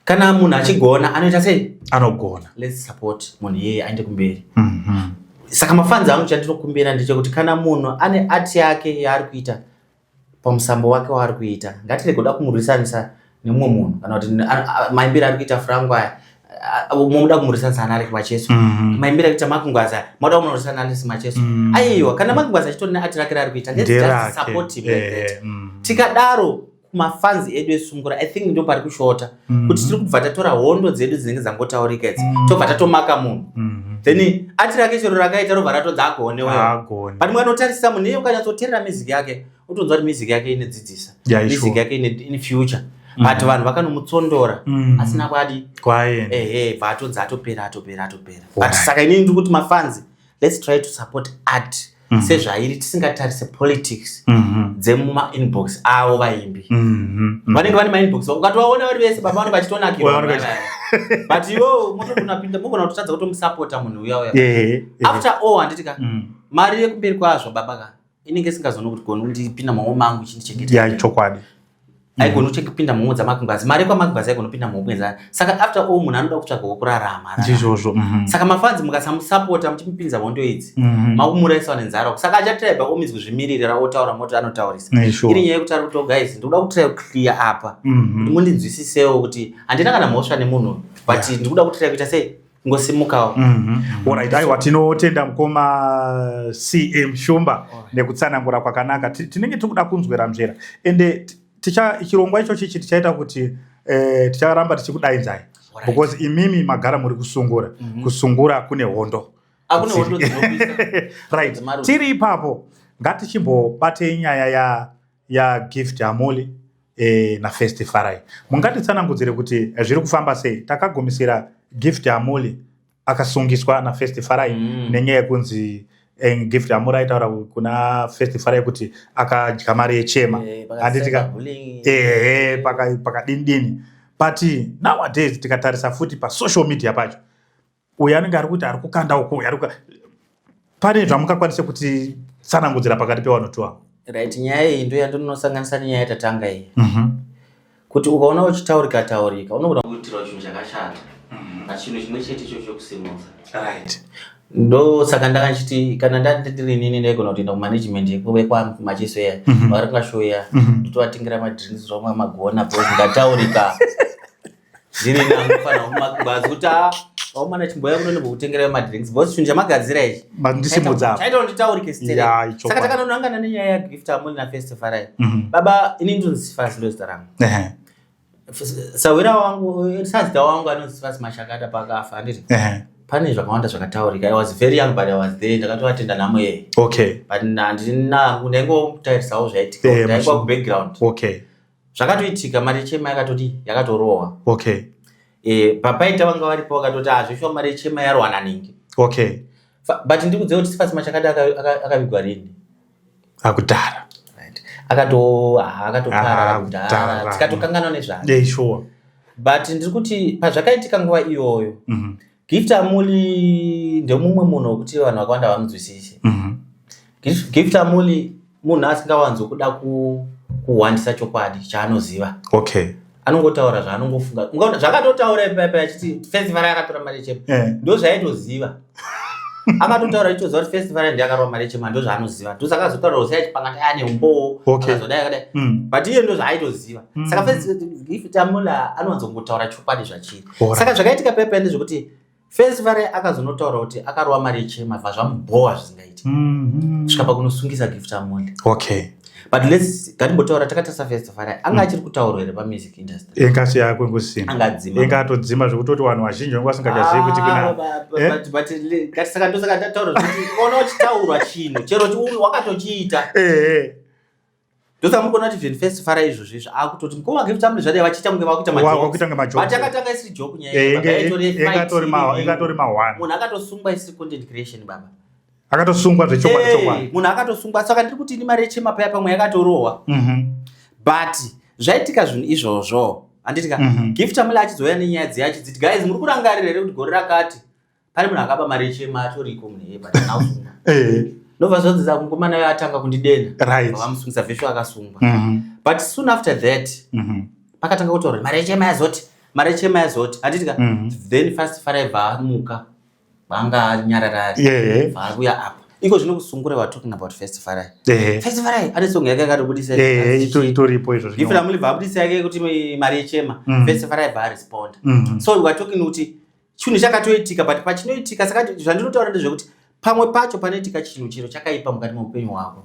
Kana munhu achigona, anoita sei? Anogona. Let's support munhu iyeye aende kumberi. Saka mafans angu, chandinokumbira ndechekuti kana munhu ane art yake yaari kuita pamusambo wake waari kuita, ngatirege kuda kumurwisanisa nemumwe munhu, kana kuti maimbiro ari kuita Franco aya, muda kumurwisanisa naAlec Macheso. Maimbiro ari kuita Mark Ngwazi aya, makuda kumurwisana naAlec Macheso. Aiwa, kana Mark Ngwazi achitori neart rake raari kuita, let's just Nderake. support him like that. Eh. Tikadaro kumafans edu esungura, I think ndo pari kushota, kuti tiri kubva tatora hondo dzedu dzinenge dzangotaurika idzi, tobva tatomaka munhu, then art rake chero rakaita robva ratodza agonewewo. Haagoni. But mukanotarisa munhu iye, ukanyatsoteerera music yake, utonzwa kuti music yake inodzidzisa, music yake ine future, but vanhu vakanomutsondora asina kwadi. Kwaenda. Ehe, bva atodza atopera, atopera, atopera. But saka inini ndiri kuti mafans, let's try to support art sezvairi, tisingatarise politics dzemumainbox avo vaimbi. Vanenge vane mainbox, ukatovaona vari vese, baba, vanenge vachitonakirwa. But iwo mototonapinda, mogona kutotadza kutomusapota munhu uya uya. After all, handiti ka, mari yekumberi kwazvo, baba ka, inenge isingazoni kuti goni kundipinda mumaoko mangu ichindichengeta. Ya, chokwadi. Aigoni kuchengepinda muhomwe dzaMark Ngwazi, mari yekwaMark Ngwazi aigoni kupinda muhomwe dza. Saka after all munhu anoda kutsvagawo kurarama, ararama. Ndizvozvo. Saka mafans, mukasamusapota muchimupinza hondo idzi, makumurayisa nenzara. Saka achatry by all means kuzvimiririra, otaura moti anotaurisa. Iri nyaya yekuti ari kuti, "Oh, guys, ndikuda kutry kuclear apa kuti mundinzwisisewo kuti handina kana mhosva nemunhu, but ndikuda kutry kuita sei, kungosimukawo." Alright, aiwa, tinotenda mukoma CM Shumba nekutsanangura kwakanaka. Tinenge tiri kuda kunzwera nzvera, ende ticha chirongwa ichochi ichi tichaita kuti ticharamba tichikudainzai, because imimi magara muri kusungura. Kusungura kune hondo. Akune hondo dzinopisa. Right. Dzemarudzi. Tiri ipapo, ngatichimbobatei nyaya yaGift Amuli naFirst Farai. Mungatitsanangudzire kuti zviri kufamba sei? Takagumisira Gift Amuli akasungiswa naFirst Farai nenyaya yekunzi Gift Amuli aitaura kuna First Farai kuti akadya mari yechema. Handitika? Cyberbullying. Ehe, pakadini dini. But nowadays tikatarisa futi pasocial media pacho. Uyu anenge ari kuti ari kukanda uku, uyu ari pane zvamungakwanise kuti tsanangudzira pakati pevanhu two ava? Right, nyaya iyi ndo yandinosanganisa nenyaya yatatanga iyi, kuti ukaona uchitaurika taurika, unogona kuitirwa chinhu chakashata, but chinhu chimwe chete icho chokusimudza. Ndo saka ndanga ndichiti kana ndandiri inini, ndaigona kutoenda kumanagement yekwaMacheso iya, vari kungashow iya, ndotovatengera madrinks zvamwe magona, because ndataurika ndiri nangofanira kumabazi kuti a vaumana, chimboya kuno ndimbokutengerai madrinks, because chinhu chamagadzira ichi Mandisimudzapa. Chaita kuti nditaurike sterek. Saka takanonangana nenyaya yaGift Amuli naFirst Farai. Baba, ini ndinonzi Sifasi, ndo zita rangu. Sawira wangu, sazita wangu anonzi Sifasi Mashakada, pakafa, handiti? Pane zvakawanda zvakataurika. I was very young, but I was there, ndakatovatenda nhamo yeye. But handina, ndaingotarisawo zvaitika. Ndaingwa kubackground. Zvakatoitika, mari yechema yakatodi, yakatorohwa. Papaita vanga varipo vakatoti hazvishuwa, mari yechema yarohwa naningi. But ndikudze kuti Sifasi Machakada akavigwa rini? Akudhara. Right. Akatoparara kudhara. Kudhara. Tikatokanganwa nezvake. Yeah, sure. But ndiri kuti pazvakaitika nguva iyoyo, Gift Amuli ndemumwe munhu wekuti vanhu vakawanda vamunzwisise. Gift Amuli munhu asingawanzokuda kuwandisa chokwadi chaanoziva. Anongotaura zvaanongofunga. Ungaona zvakatotaura ipapa achiti First yakatora mari yechema. Ndo zvaitoziva, akatotaura achitoziva kuti First ndiye akarova mari yechema, ndo zvaanoziva. Ndosaka azotaura kuti achipanga kuti ane umbowo. Akazodai akadai, but iye ndo zvaaitoziva. Saka Gift Amuli anowanzongotaura chokwadi zvachiri. Saka zvakaitika pepa ndezvekuti First akazonotaura kuti akarova mari yechema, bva zvamubhowa zvisingaiti, kusvika pakunosungisa Gift Amuli. But let's ngatimbotaura takatarisa First Farai, anga achiri kutaurwa here pamusic industry? Ingasi yakwengusina. Angadzima. Ingatodzima zvekutoti vanhu vazhinji vange vasingachazivi kuti kuna Ah, but saka ndosaka ndataura zvekuti ukaona uchitaurwa chinhu chero wakatochiita, ndosaka mukuona kuti even First Farai izvozvo izvo akutoti mukoma Gift Amuli zvadai vachiita kunge vakuita Wakuita kunge majokes. But akatanga isiri joke nyaya iyi, baba, Ingatori ingatori ma1. Munhu akatosungwa isiri content creation, baba. Akatosungwa zvechokwadi chokwadi. Munhu akatosungwa. Saka ndiri kuti ini mari yechema paya pamwe yakatorohwa, but zvaitika zvinhu izvozvo, handiti ka? Gift Amuli achizouya nenyaya dziya achidziti, "Guys, muri kurangarira here kuti gore rakati pane munhu akaba mari yechema?" Atoriko munhu iye, but haana kusungwa. Ndobva zvadzidza mukomana uyo atanga kundidena. Vamusungisa vesho, akasungwa. But soon after that pakatanga kutaura mari yechema yazoti, mari yechema yazoti, handiti ka? Then First Farai amuka, vanga anyararari, vakuya apa iko zvino kusungura. We are talking about First Farai. First Farai ane song yake yakatobudisa. Itoripo izvo. Gift Amuli abudisa yake kuti mari yechema. First Farai aresponda. So we are talking kuti chinhu chakatoitika, but pachinoitika, saka zvandinotaura ndezvekuti pamwe pacho panoitika chinhu chiro chakaipa mukati meupenyu hwako,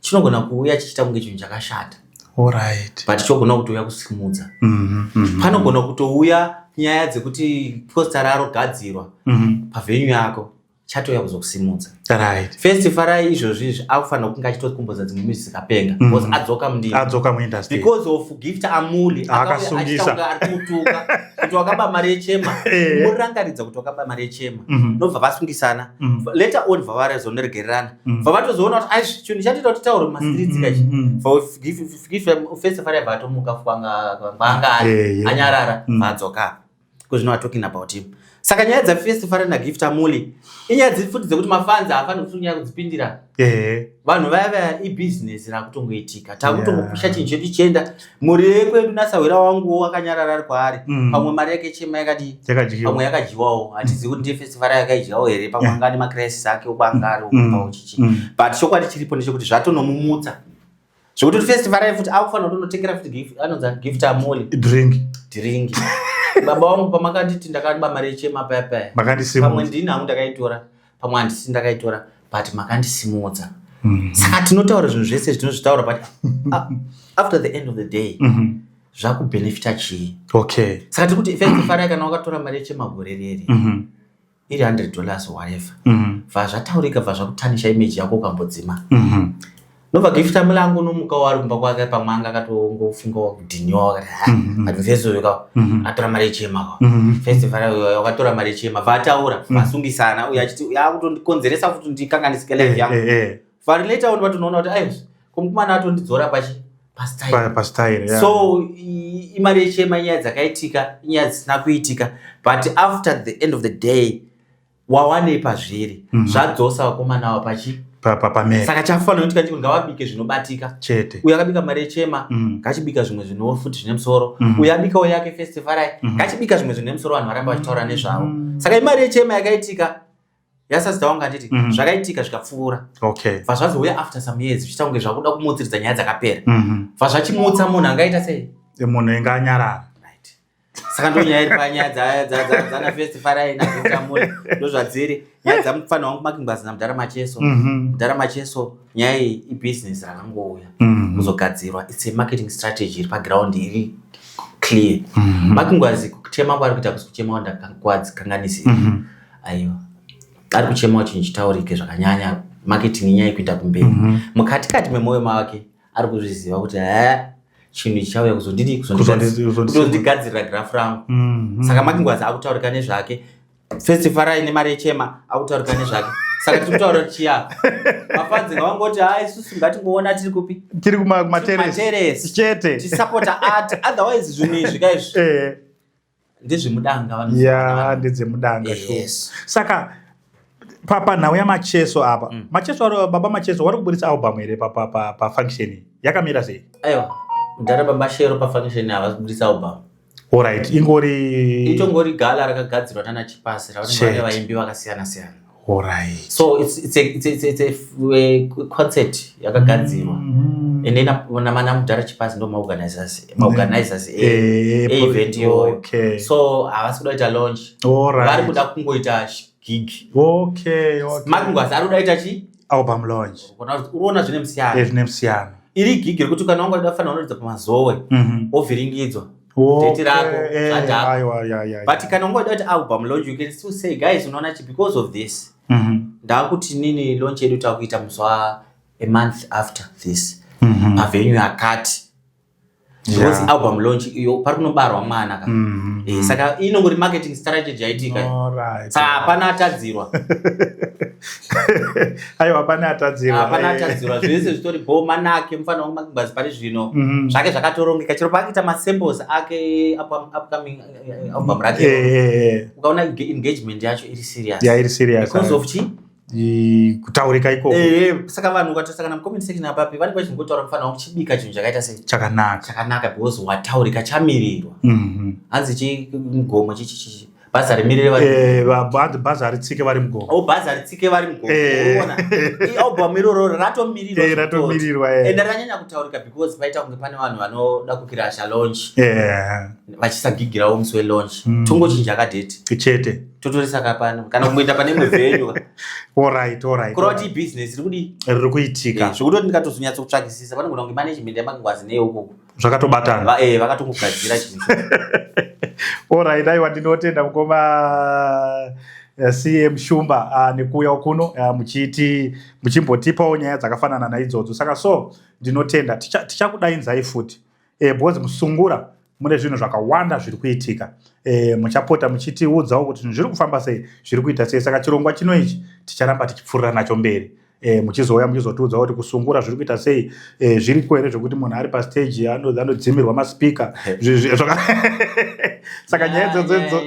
chinogona kuuya chichiita kunge chinhu chakashata, but chogona kutouya kusimudza. Panogona kutouya nyaya dzekuti poster rarogadzirwa pavenue yako, chatouya kuzokusimudza. First Farai izvozvi izvi akufanira kunge achitokumbodza dzimwe music dzikapenga, because adzoka mundima. Adzoka muindustry. Because of Gift Amuli. Akasungisa. Akauya ari kumutuka kuti wakaba mari yechema. Murangaridza kuti wakaba mari yechema. Nobva vasungisana. Later on bva vazonoregererana. Bva vatozoona kuti aizvi chinhu chatoita kuti taure mumastreets kachi. First Farai bva atomuka kwanga ari, anyarara, bva adzoka because we are talking about him. Saka nyaya dzaFirst Farai naGift Amuli inyaya futi dzekuti mafans haafaniri kuti nyaya kudzipindira. Vanhu vaya vaya ibhizinesi rakutongoitika, takutongopusha chinhu chedu chienda mhuri yekwedu. Nasahwira wanguwo akanyarara ari kwaari. Pamwe mari yake chema yakadii? Yakadyiwa. Pamwe yakadyiwawo, hatizivi kuti ndiye First Farai yakaidyawo here. Pamwe anga ane macrisis ake uko anga ari ukupawo chichi. But chokwadi chiripo ndechekuti zvatonomumutsa zvekuti kuti First Farai futi akufanira kutonotengera futi gift, anonzi Gift Amuli drink. Drink. Baba vangu, pamakanditi ndakaba mari yechema paya paya, pamwe Makandisimudza. Ndini hangu ndakaitora, pamwe handisi ndakaitora, but makandisimudza. Saka tinotaura zvinhu zvese tinozvitaura, but after the end of the day zvakubhenefita chii? Saka tiri kuti First Farai, kana wakatora mari yechema gore reri, iri $100, whatever, bva zvataurika, bva zvakutanisha image yako, ukambodzima. Nobva Gift Amuli angonomuka wari kumba kwake, pamwe anga akatongofunga kudhiniwa, wakati, "Ha, but mfesi uyu ka atora mari yechema ka." First Farai uyu wakatora mari yechema, vataura, vasungisana, uyu achiti yakutondikonzeresa futi ndikanganisike life yangu. Vari later on vatonoona kuti aizvi kumukomana atondidzora pachi Pastyle. Pastyle, yeah. So imari yechema, inyaya dzakaitika, inyaya dzisina kuitika, but after the end of the day wawanei pazviri? Zvadzosa vakomana ava pachi Pamere. Saka chafanira kuti kanchi ngavabike zvinobatika. Chete. Uyo akabika mari yechema, ngachibika zvimwe zvino futi zvine musoro. Uyo abikawo yake festival, ngachibika zvimwe zvine musoro, vanhu varamba vachitaura nezvavo. Saka imari yechema yakaitika yasazita wangu, handiti? Zvakaitika zvikapfuura. Bva zvazouya after some years zvichiita kunge zvakuda kumutsiridza nyaya dzakapera. Bva zvachimutsa munhu angaita sei? Munhu inge anyarara. Right. Saka ndo nyaya iri panyaya dzana festival natamuri, ndo zvadziri nyaya dzamufanira wangu Makingwazi namudhara Macheso. Mudhara Macheso, nyaya iyi ibhizinesi rakangouya kuzogadzirwa. It's a marketing strategy iri paground, iri clear. Makingwazi kuchema kwaari kuita kusi kuchema kwadzikanganisira. Aiwa, ari kuchemawo chinhu chitaurike zvakanyanya, marketing inyaya yekuenda kumberi. Mukatikati memwoyo make ari kuzviziva kuti he, chinhu ichi chauya kuzondidi kuzondigadzirira graph rangu. Saka Makingwazi akutaurika nezvake, festival nemari yechema akutaurika nezvake. Saka tiri kutaura kuti chiya mafans ngavangoti, ha, isusu ngatingoona tiri kupi. Tiri kumateresi. Materesi. Chete. Tisapota art, otherwise zvinhu izvi kaizvi ndezvemudanga vanhu. Ya, ndedzemudanga, sure. Yes. Saka panhau yaMacheso apa, Macheso baba Macheso vari kuburitsa album here pafunction iyi? Yakamira sei? Aiwa, mudhara baba Shero pafunction havasi kubudisa album. Alright, ingori Itongori gala rakagadzirwa nana Chipasi ravanenge vane vaimbi vakasiyana siyana. So it's a concert yakagadzirwa ende namudhara Chipasi ndo maorganizers eevent iyoyo. So havasi kuda kuita launch, vari kuda kungoita gig. Makingwazi ari kuda kuita chi Album launch. Uriona zvine musiyano. Zvine musiyano. Iri gig rekuti kana wanga uda fanira unoridza pamazowe, wovhiringidzwa date rako, zvadhakwa. Aiwa, ya ya But kana ungoda kuti album launch, you can still say, "Guys, unoona chi, because of this, ndakuti nini launch yedu takuita musi wa a month after this pavenue yakati," because album launch iyo pari kunobarwa mwana ka. Saka inongori marketing strategy yaitika. Saka hapana atadzirwa. Aiwa, hapana atadzirwa. Hapana atadzirwa, zvese zvitori bo manake. Mufana wangu Makingwazi pari zvino zvake zvakatorongeka, chero paakaita masamples ake upcoming album rake, ukaona engagement yacho iri serious. Ya, iri serious. Because of chi? Kutaurika ikoko. Saka vanhu ukatosangana mucomment section apapi, vanenge vachingotaura mufana wangu chibika chinhu chakaita sei? Chakanaka. Chakanaka, because wataurika, chamirirwa. Hanzi chi mugomo chichichichi, bhazi harimirire vari Hanzi bhazi haritsike vari mugomo. O, bhazi haritsike vari mugomo. Unoona ialbum iroro ratomirirwa. Ratomirirwa. Ende rakanyanya kutaurika because paita kunge pane vanhu vanoda kukirasha launch, vachisagigirawo musi welaunch. Tongochinja kadate. Chete. Totorisa kapano kana kungoenda pane imwe venue. Alright. Kureva kuti ibhizinesi riri kudii? Riri kuitika. Zvekutoti ndikatozonyatsokutsvakisisa, panogona kunge management yaMakingwazi neyeukoko Zvakatobatana. Vakatongogadzira chinhu. Alright, aiwa, ndinotenda mukoma CM Shumba nekuuya kuno muchiti muchimbotipawo nyaya dzakafanana naidzodzo. Saka so ndinotenda. Tichakudainzai futi because musungura mune zvinhu zvakawanda zviri kuitika. Muchapota muchitiudzawo kuti zvinhu zviri kufamba sei, zviri kuita sei. Saka chirongwa chino ichi ticharamba tichipfuurira nacho mberi, muchizouya muchizotiudza kuti kusungura zviri kuita sei, zviriko here zvekuti munhu ari pastage anodzimirwa maspeaker. Saka nyaya idzodzo idzo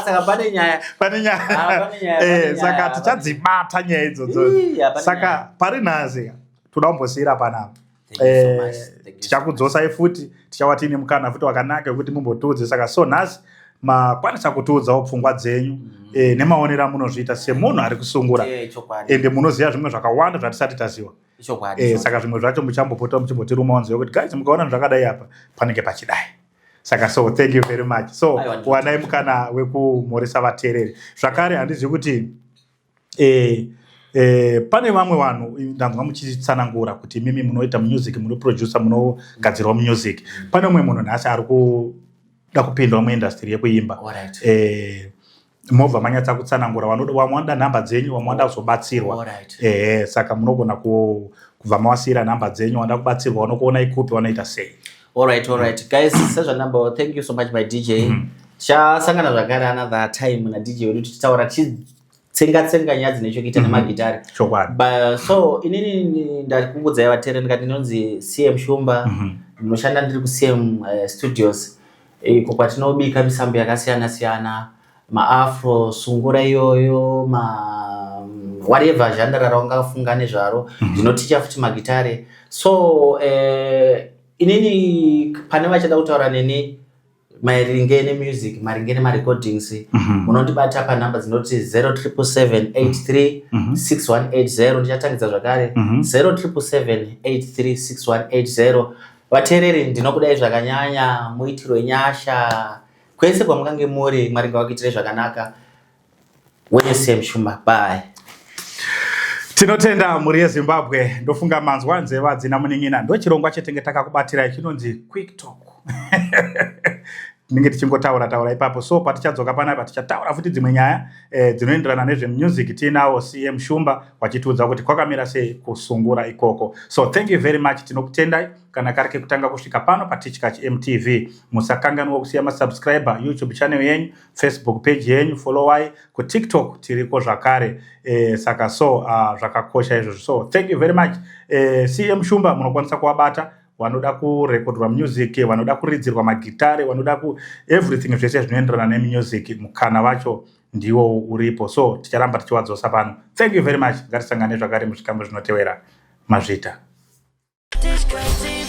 Saka pane nyaya. Pane nyaya. Ah, pane nyaya, pane nyaya, Saka tichadzibata nyaya idzodzo. Ii, hapana. Saka pari nhasi toda kumbosiyira panapa. Thank you so much. Thank you so Tichakudzosai futi, tichava tiine mukana futi wakanaka wekuti mumbotiudze. Saka so nhasi makwanisa kutiudzawo pfungwa dzenyu nemaonero amunozviita semunhu ari kusungura. Chokwadi. Ende munoziva zvimwe zvakawanda zvatisati taziva. Chokwadi. Saka zvimwe zvacho muchambopota muchimbotirumawo nzeve kuti, "Guys, mukaona zvakadai apa panenge pachidai." Saka so thank you very much. So Aiwa, wanai mukana wekumhoresa vateereri zvakare. Handizivi kuti pane vamwe vanhu, ndanzwa muchitsanangura kuti imimi munoita music, munoproducer, munogadzirwa music. Pane umwe munhu nhasi ari kuda kupindawo muindustry yekuimba. Mobva manyatsa kutsanangura, vamwe vanoda nhamba dzenyu, vamwe vanoda kuzobatsirwa. Saka munogona kubva mawasiyira nhamba dzenyu, vanoda kubatsirwa vanokuonai kupi, vanoita sei? Alright, guys, sezvanamba, thank you so much, my DJ. Tichasangana zvakare another time na DJ wedu tichitaura. Tsenga tsenga nyaya dzine chokuita nemagitare. Chokwadi. So inini ndakuudzai vateereri, ndikati ndinonzi CM Shumba. Ndinoshanda ndiri kuCM Studios, iko kwatinobika misambo yakasiyana siyana, maafro, sungura iyoyo, ma whatever genre raungafunga nezvaro. Ndinoticha futi magitare. So inini pane vachada kutaura neni maringe nemusic, maringe nemarecordings, munondibata panhamba dzinoti 0777 83 6180. Ndichatangidza zvakare, 0777 83 6180. Vateereri, ndinokudai zvakanyanya. Muitirwe nyasha kwese kwamukange muri. Mwari ngavakuitirei zvakanaka. Wenyu CM Shumba, bye. Tinotenda, mhuri yeZimbabwe. Ndofunga manzwa nzeva dzina munin'ina. Ndo chirongwa chetenge takakubatirai chinonzi Quick Talk. Tinenge tichingotaura taura ipapo. So patichadzoka panapa, tichataura futi dzimwe nyaya dzinoenderana nezvemusic. Tiinawo CM Shumba vachitiudza kuti kwakamira sei kusungura ikoko. So thank you very much, tinokutendai. Kana kari kekutanga kusvika pano paTichkach MTV, musakanganwa kusiya masubscriber YouTube channel yenyu, Facebook page yenyu, followai kuTikTok, tiriko zvakare. Saka so zvakakosha izvozvo. So thank you very much. CM Shumba munokwanisa kuvabata, vanoda kurekodwa music, vanoda kuridzirwa magitare, vanoda ku everything, zvese zvinoenderana nemusic, mukana wacho ndiwo uripo. So ticharamba tichiwadzosa pano. Thank you very much. Ngatisangane zvakare muzvikamu zvinotevera. Mazvita. This crazy.